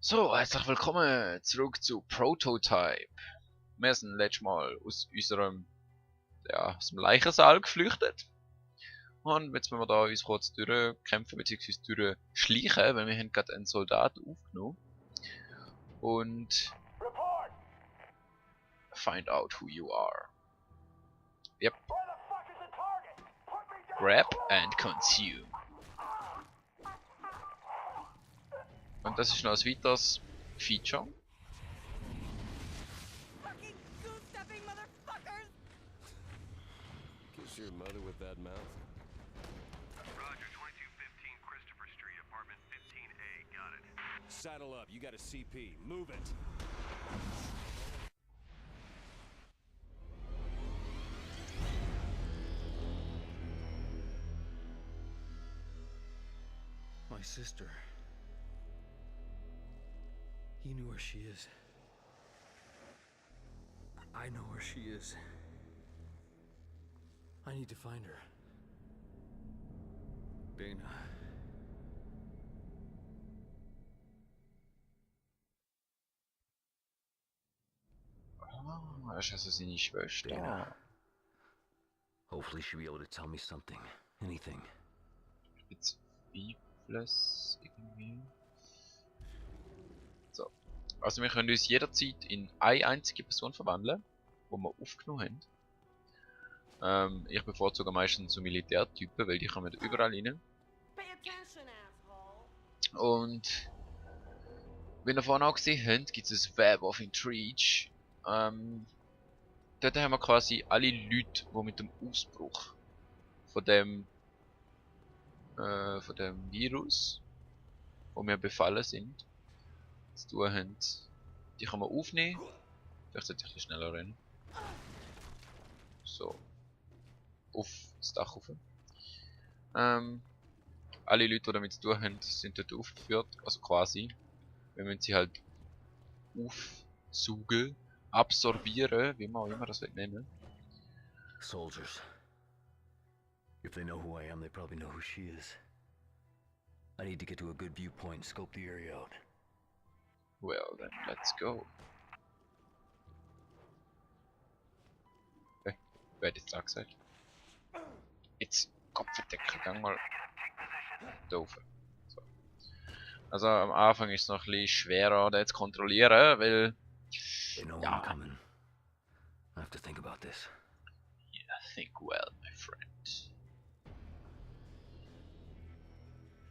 So, herzlich willkommen zurück zu Prototype. Wir sind letztes Mal aus dem Leichensaal geflüchtet. Und jetzt müssen wir da uns kurz durchkämpfen bzw. durchschleichen, weil wir haben gerade einen Soldat aufgenommen. Und find out who you are. Yep. Grab and consume. Und das ist noch ein weiteres Feature. Fucking goose-stepping motherfuckers! Kiss your mother with that mouth. Roger, 2215 Christopher Street, apartment 15A, got it. Saddle up, you got a CP. Move it. My sister. You knew where she is. I know where she is. I need to find her. Dana. Ah, das ist also seine Schwester. Dana. Hopefully she'll be able to tell me something. Anything. Bezweifeles irgendwie. So. Also wir können uns jederzeit in eine einzige Person verwandeln, die wir aufgenommen haben. Ich bevorzuge meistens so Militärtypen, weil die kommen überall rein. Pay attention, asshole! Und wie ihr vorhin auch gesehen habt, gibt es ein Web of Intrigue. Dort haben wir quasi alle Leute, die mit dem Ausbruch von dem Virus, wo wir befallen sind, zu tun haben. Die kann man aufnehmen. Vielleicht sollte ich ein bisschen schneller rennen. So. Auf das Dach rauf. Alle Leute, die damit zu tun haben, sind dort aufgeführt. Also quasi. Wir müssen sie halt aufsaugen, absorbieren, wie man auch immer das nennen. Soldiers. If they know who I am, they probably know who she is. I need to get to a good viewpoint and scope the area out. Well then, let's go. Okay, wer hat jetzt da gesagt? Jetzt, Kopfverdecker, gang mal da rauf. So. Also am Anfang ist es noch ein bisschen schwerer, das zu kontrollieren, weil... They know Ja. I'm coming. I have to think about this. Yeah, think well, my friend.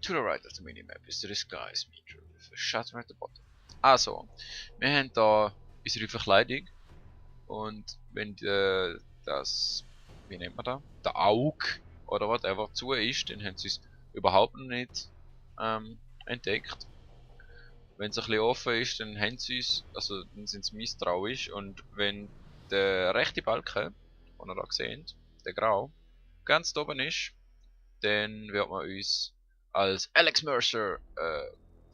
To the right of the minimap is the disguise meter with a shutter at the bottom. Also, wir haben da unsere Verkleidung und wenn das, wie nennt man das, der Auge oder whatever zu ist, dann haben sie es überhaupt noch nicht entdeckt. Wenn es ein bisschen offen ist, dann haben sie es, also dann sind sie misstrauisch und wenn der rechte Balken, den ihr da seht, der grau, ganz oben ist, dann wird man uns als Alex Mercer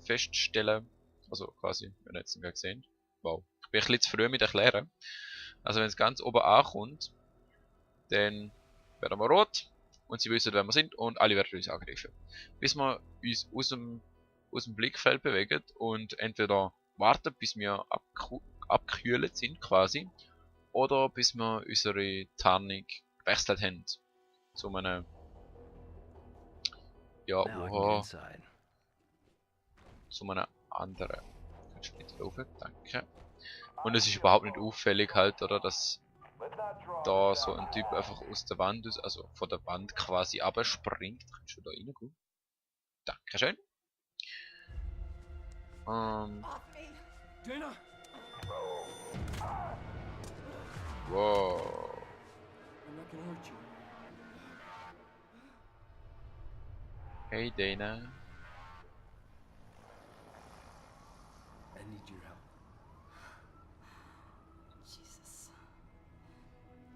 feststellen. Also quasi, wenn ihr jetzt nicht gesehen. Wow, ich bin ein bisschen zu früh mit erklären. Also wenn es ganz oben ankommt, dann werden wir rot und sie wissen, wer wir sind und alle werden uns angegriffen. Bis wir uns aus dem Blickfeld bewegen und entweder warten, bis wir abgekühlt sind quasi, oder bis wir unsere Tarnung gewechselt haben. Zu einem... Ja, Now I can get oha, inside. zu einem anderen. Kannst du bitte laufen? Danke. Und es ist überhaupt nicht auffällig halt, oder, dass da so ein Typ einfach aus der Wand, also von der Wand quasi abspringt. Kannst du da reingehen? Dankeschön. Off me! Dana! Wow. I'm not gonna hurt you. Hey Dana. I need your help. Jesus.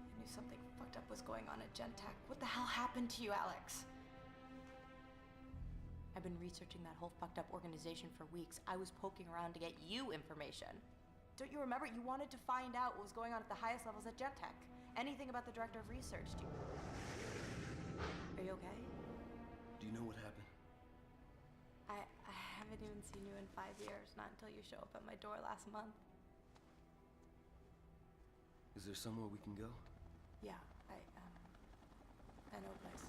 I knew something fucked up was going on at Gentech. What the hell happened to you, Alex? I've been researching that whole fucked up organization for weeks. I was poking around to get you information. Don't you remember? You wanted to find out what was going on at the highest levels at Gentech. Anything about the director of research. Are you okay? Do you know what happened? I haven't haven't even seen you in 5 years, not until you show up at my door last month. Is there somewhere we can go? Yeah, I know a place.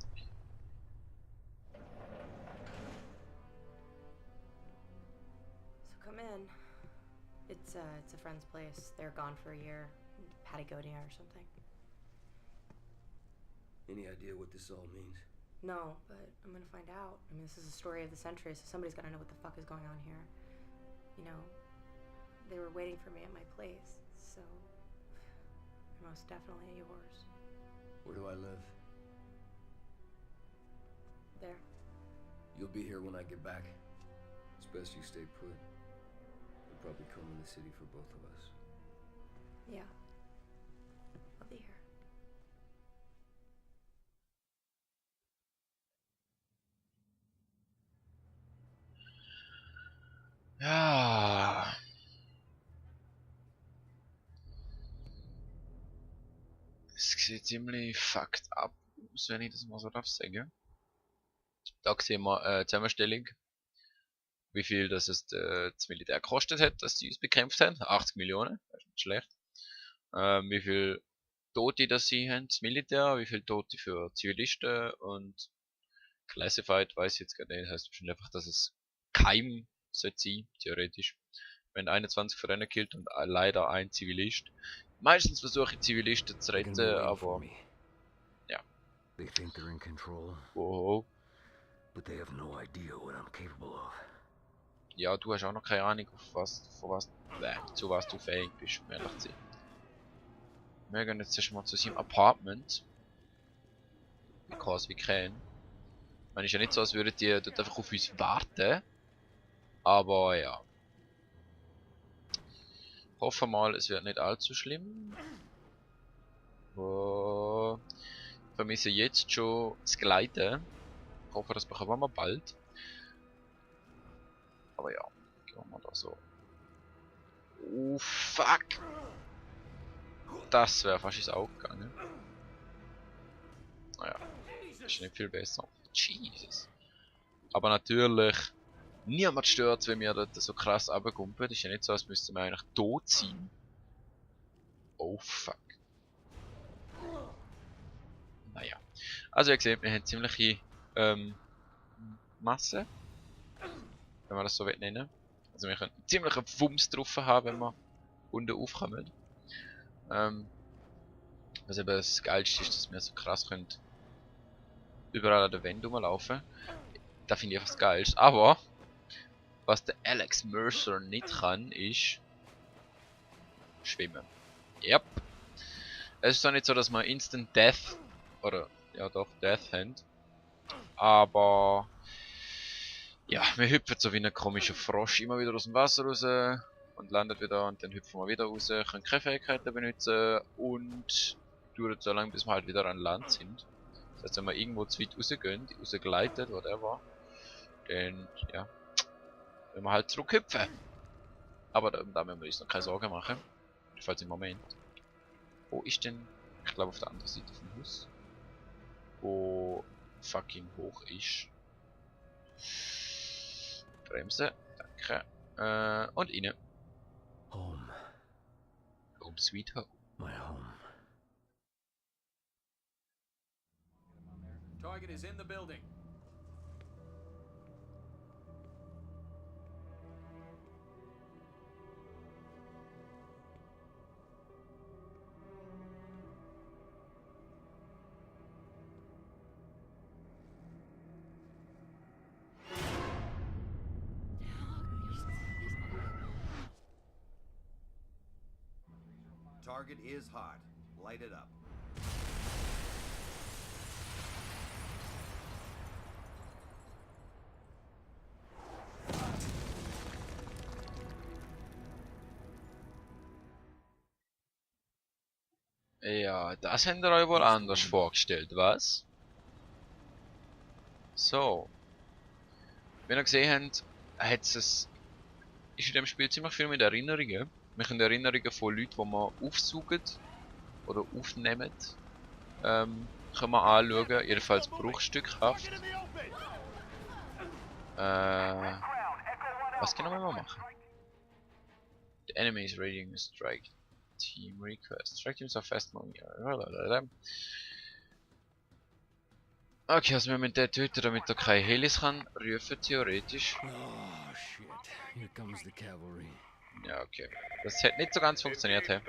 So come in. It's a friend's place. They're gone for a year. Patagonia or something. Any idea what this all means? No, but I'm gonna find out. I mean, this is a story of the century, so somebody's gotta know what the fuck is going on here. You know, they were waiting for me at my place, so they're most definitely yours. Where do I live? There. You'll be here when I get back. It's best you stay put. We'll probably come in the city for both of us. Yeah. I'll be here. Ja. Es sieht ziemlich fucked up aus, wenn ich das mal so darf sagen. Da sehen wir Zusammenstellung, wie viel das Militär gekostet hat, dass die uns bekämpft haben. 80 Millionen, das ist nicht schlecht. Wie viel Tote das sie haben, das Militär, wie viel Tote für Zivilisten und Classified weiß ich jetzt gar nicht, das heißt wahrscheinlich einfach, dass es keim sollte sein, theoretisch. Wenn 21 von denen killt und leider ein Zivilist. Meistens versuche ich Zivilisten zu They're gonna retten, be waiting for aber me. ja. They think they're in control, Wow. but they have no idea what I'm capable of. Ja, du hast auch noch keine Ahnung, zu was du fähig bist, um ehrlich zu sein. Wir gehen jetzt erstmal zu seinem Apartment. Because we can. Man ist ja nicht so, als würden die dort einfach auf uns warten. Aber ja. Hoffen mal, es wird nicht allzu schlimm. Oh. Ich vermisse jetzt schon das Gleiten. Ich hoffe, das bekommen wir bald. Aber ja, gehen wir mal da so. Oh fuck! Das wäre fast ins Auge gegangen. Naja, das ist nicht viel besser. Jesus. Aber natürlich, niemand stört, wenn wir dort so krass runterkumpen. Das ist ja nicht so, als müssten wir eigentlich tot sein. Oh fuck. Naja. Also ihr seht, wir haben ziemliche Masse. Wenn man das so nennen will. Also wir können ziemlich einen Wumms drauf haben, wenn wir unten aufkommen. Was eben das Geilste ist, dass wir so krass können überall an der Wand rumlaufen. Da finde ich einfach das Geilste. Aber was der Alex Mercer nicht kann, ist schwimmen. Yep. Es ist zwar nicht so, dass wir Instant Death oder ja doch Death haben. Aber ja, wir hüpfen so wie ein komischer Frosch immer wieder aus dem Wasser raus und landet wieder und dann hüpfen wir wieder raus, können keine Fähigkeiten benutzen und dauert so lange bis wir halt wieder an Land sind. Das heißt, wenn wir irgendwo zu weit rausgehen, rausgleitet, whatever, dann ja, wenn wir halt zurückhüpfen. Aber da müssen wir uns noch keine Sorgen machen. Jedenfalls im Moment. Wo ist denn? Ich glaube auf der anderen Seite vom Haus. Wo fucking hoch ist. Bremse, danke. Und rein. Home. Home sweet home. My home. Target is in the building. Target is hot. Light it up. Ja, das habt ihr euch wohl anders vorgestellt, was? So. Wie ihr gesehen habt, ist in dem Spiel ziemlich viel mit Erinnerungen. Wir können Erinnerungen von Leuten, die wir aufsaugen oder aufnehmen, können wir anschauen. Jedenfalls Bruchstückhaft. Was genau wollen wir machen? The enemy is raiding a strike team request. Strike teams are fast moving. Okay, also wir müssen den töten, damit er keine Helis kann rufen, theoretisch. Oh, shit. Here comes the cavalry. Ja, okay. Das hat nicht so ganz funktioniert, hä?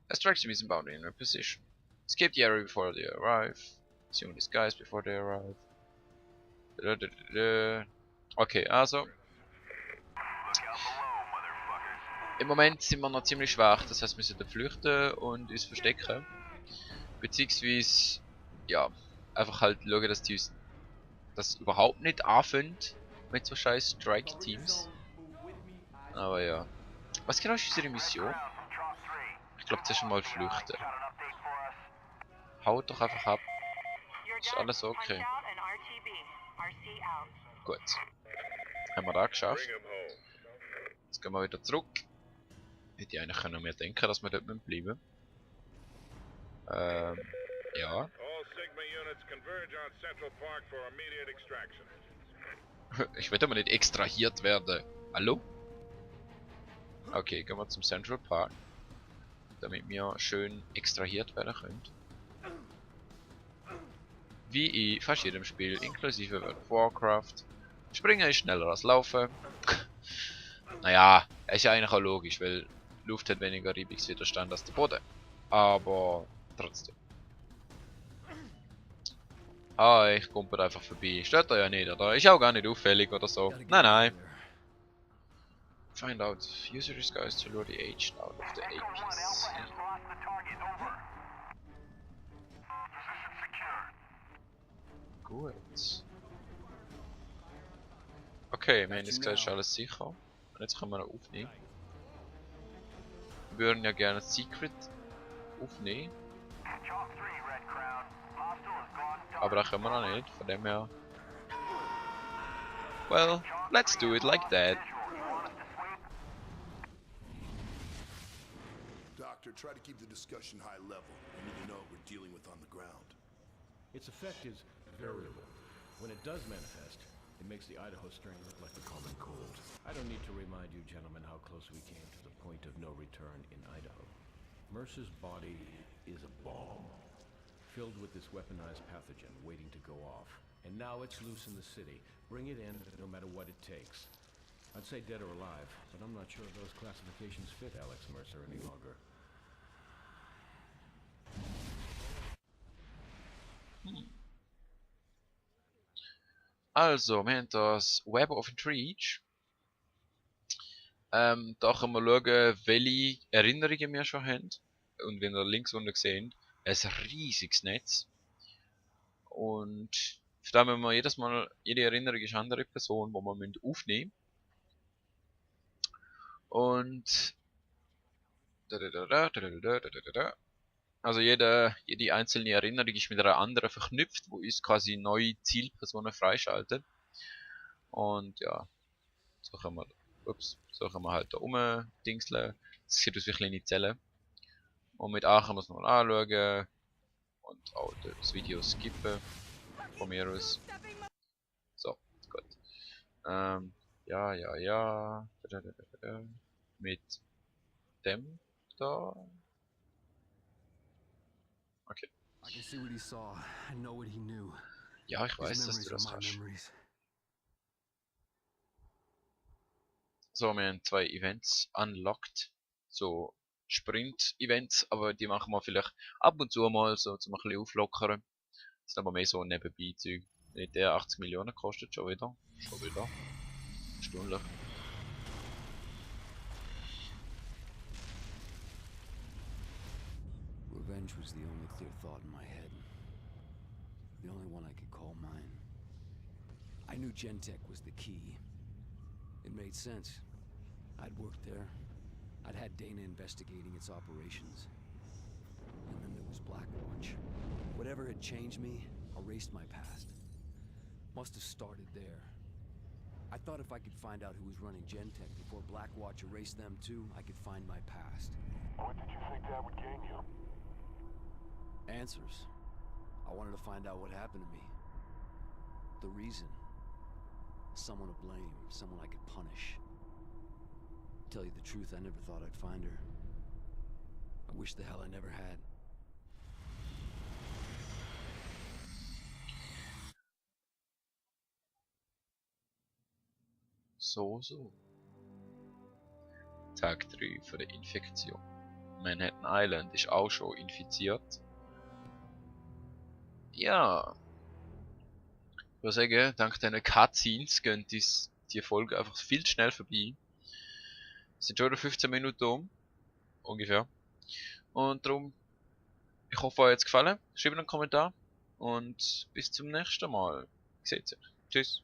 A strike team is inbound in a position. Escape the area before they arrive. Assume disguise before they arrive. Okay, also. Im Moment sind wir noch ziemlich schwach, das heißt wir müssen flüchten und uns verstecken. Beziehungsweise, ja, einfach halt schauen, dass die uns das überhaupt nicht anfangen mit so scheiß Strike-Teams. Aber ja. Was genau ist unsere Mission? Ich glaube zuerst mal flüchten. Haut doch einfach ab. Ist alles okay. Gut. Haben wir das geschafft. Jetzt gehen wir wieder zurück. Hätte ich eigentlich können mir denken, dass wir dort bleiben. Ja. Ich will aber nicht extrahiert werden. Hallo? Okay, gehen wir zum Central Park. Damit wir schön extrahiert werden können. Wie in fast jedem Spiel, inklusive World of Warcraft. Springen ist schneller als Laufen. Naja, ist ja eigentlich auch logisch, weil Luft hat weniger Reibungswiderstand als der Boden. Aber trotzdem. Ah, ich kumpel einfach vorbei. Stört euch ja nicht, oder? Ist auch gar nicht auffällig oder so. Nein, nein. Find out. User disguise to lure the aged out of the APC. Gut. Okay, wir haben jetzt gleich alles sicher. Und jetzt können wir noch aufnehmen. Wir würden ja gerne Secret aufnehmen. Aber das können wir noch nicht, von dem her. Well, let's do it like that. Doctor, try to keep the discussion high level. We need to know what we're dealing with on the ground. Its effect is variable. When it does manifest, it makes the Idaho strain look like the common cold. I don't need to remind you gentlemen how close we came to the point of no return in Idaho. Mercer's body is a bomb, filled with this weaponized pathogen waiting to go off. And now it's loose in the city. Bring it in, no matter what it takes. I'd say dead or alive, but I'm not sure if those classifications fit Alex Mercer any longer. Also, wir haben das Web of Reach. Da können wir schauen, welche Erinnerungen wir schon haben. Und wenn ihr links unten seht, ein riesiges Netz. Und für das müssen wir jedes Mal, jede Erinnerung ist eine andere Person, die wir aufnehmen müssen. Und also jede einzelne Erinnerung ist mit einer anderen verknüpft, wo uns quasi neue Zielpersonen freischaltet. Und ja, so können wir halt da rumdingseln. Das sieht aus wie kleine Zellen. Und mit A kann man es noch anschauen. Und auch das Video skippen. Von mir aus. So, gut. Ja. Mit dem da. Okay. Ja, ich weiß, dass du das kannst. So, wir haben 2 Events unlocked. So Sprint-Events, aber die machen wir vielleicht ab und zu mal so zum ein bisschen auflockern. Das ist aber mehr so ein Nebenbei-Zeug. Der 80 Millionen kostet schon wieder. Stundlich. Revenge was the only clear thought in my head. The only one I could call mine. I knew Gentek was the key. It made sense. I'd worked there. I'd had Dana investigating its operations. And then there was Blackwatch. Whatever had changed me, erased my past. Must have started there. I thought if I could find out who was running Gentek before Blackwatch erased them too, I could find my past. What did you think that would gain you? Answers. I wanted to find out what happened to me. The reason. Someone to blame, someone I could punish. Tell you the truth, I never thought I'd find her. I wish the hell I never had. So. Tag 3 von der Infektion. Manhattan Island ist auch schon infiziert. Ja. Ich würde sagen, dank diesen Cutscenes gehen die Folge einfach viel zu schnell vorbei. Es sind schon wieder 15 Minuten um. Ungefähr. Und darum, ich hoffe, euch hat es gefallen. Schreibt einen Kommentar. Und bis zum nächsten Mal. Seht ihr. Tschüss.